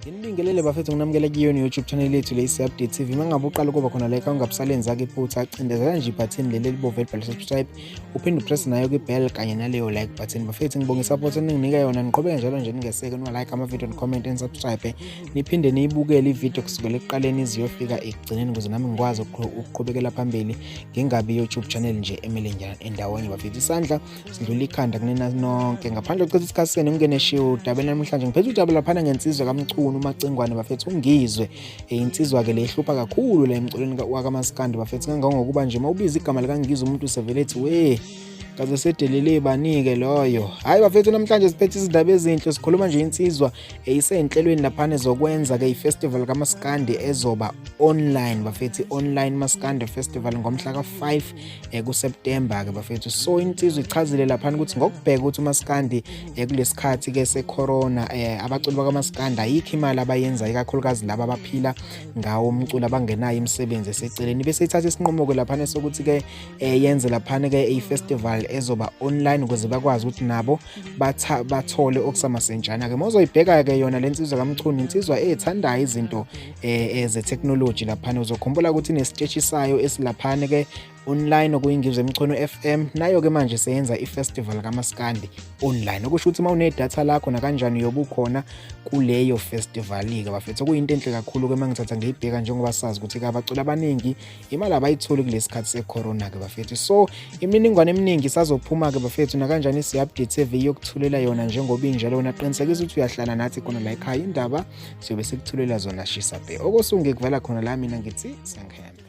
Nginibingelele bafethu, nginamukele kuyona YouTube channel yethu le Update TV. Mangabe uqala ukuba khona like ungabusalenza-ke iphutha, cindezela nje ibhathini leli elibomvu elibhalwe subscribe, uphinde upress nayo kwi-bell kanye naleyo like button. Bafethu, ngibonga isupport eninginika yona, niqhubeke njalo nje ningeseke, niwa-like ama-video, ni-comment and subscribe, niphinde niyibukele ividiyo kusukela ekuqaleni iziyofika ekugcineni ukuze nami ngikwazi ukuqhubekela phambili, ngingabi i-YouTube channel nje emele njani endawonye. Bafethu, isandla sidlula ikhanda kunina nonke. Ngaphandle kokuchitha isikhathi senu, ngingene shiwo udabeni namhlanje. Ngiphethe udaba laphana ngensizwa kaMchunu uMacingwane. Bafethu, ungizwe insizwa-ke le ihlupha kakhulu la emculweni wakamaskandi bafethu, kangangokuba nje uma ubiza igama likaNgizwe umuntu usevele ethi, "We, kaze sedelele banike loyo." Hhayi bafethu, namhlanje siphethe izindaba ezinhle. Sikhuluma nje insizwa isenhlelweni laphana zokwenza-ke i-festival kamaskandi ezoba online bafethu, i-online maskandi festival ngomhla ka-5 kuSeptember-ke bafethu. So insizwa ichazile laphana ukuthi ngokubheka ukuthi umaskandi kulesikhathi-ke se-corona, abaculi bakamaskandi ayikho imali abayenzayo, ikakhulukazi laba abaphila ngawo umculo, abangenayo imisebenzi eseceleni, bese ithatha isinqumo-ke laphana sokuthi-ke yenze laphana-ke i-festival ezoba online ukuze bakwazi ukuthi nabo bathole okusamasentshana-ke. Uma uzoyibheka-ke yona le nsizwa kaMchunu, insizwa ethandayo izinto ze-technology laphana. Uzokhumbula ukuthi inesiteshi sayo esilaphana-ke online okuyiNgizwe Mchunu FM. Nayo-ke manje seyenza i-festival kamaskandi online, okusho ukuthi uma unedatha lakho nakanjani uyobe ukhona kuleyo festival-ke bafethu, okuyinto enhle kakhulu-ke uma ngithatha ngiyibheka, njengoba sazi ukuthi-ke abaculi abaningi imali abayitholi kulesi sikhathi se-corona-ke bafethu. So imininingwane eminingi isazophuma-ke bafethu, nakanjani isi-Update TV yokuthulela yona njengoba injalo. Wena qinisekisa ukuthi uyahlala nathi khona la ekhaya, indaba siyobe sikuthulela zona shisa bhe. Okosuke ngikuvala khona la, mina ngithi sengihambe.